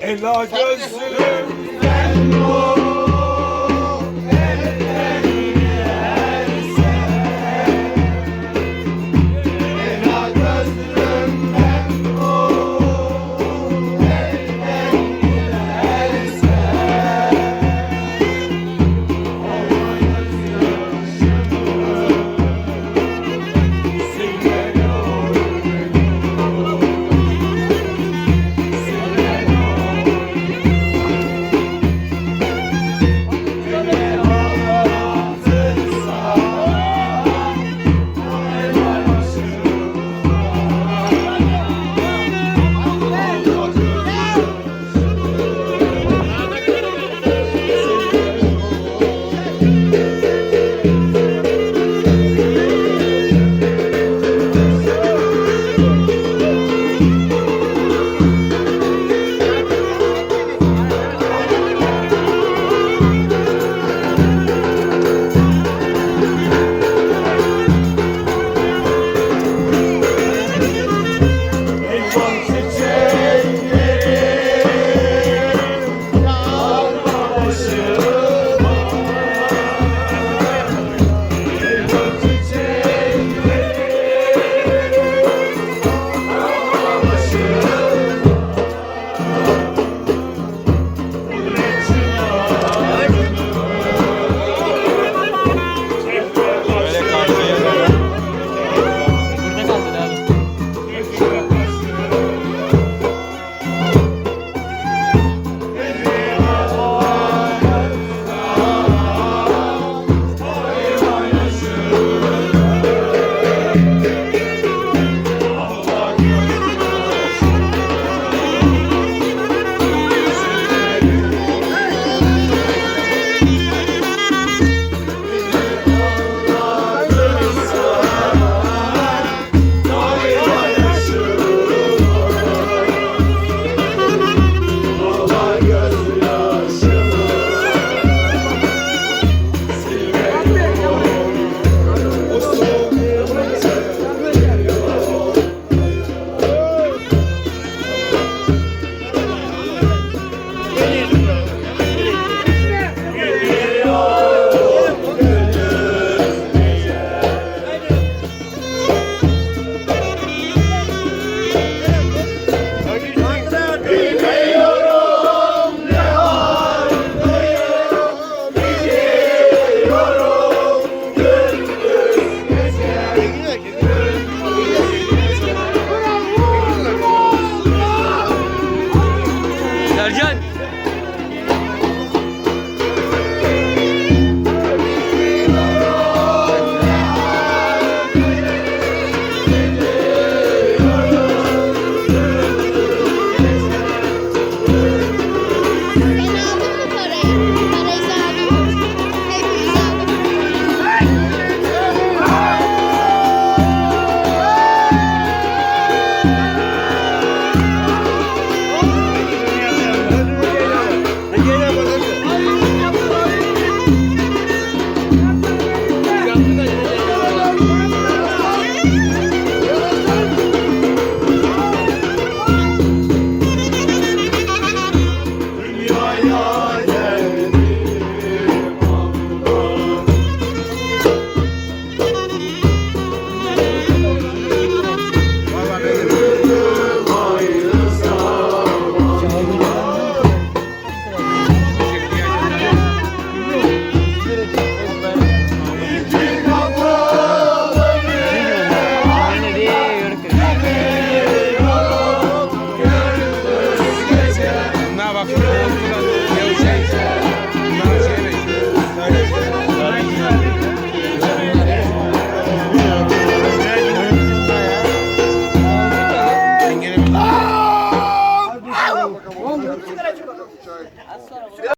Ela gözlüm bu elden giderse Ela gözlümden bu elden giderse Ağla gözyaşımı silmeliyorum Beni ağlatırsan Helal başıma Elvan çiçekleri Darma başıma Elvan çiçekleri Darma başıma Kudret çınarını Çekme başıma Burada kaldın abi. Bilmiyorum ne haldeyim Biliyorum gündüz gece Gündüz gece Sercan. Sen aldın mı parayı? Parayı sen aldın mı? Hepimiz aldık. Dünyaya geldim anda Yürüdüm aynı zamanda İki kapılı Biliyorum gündüz gece Bunlar bak şu şey. Bunlar şey benziyor.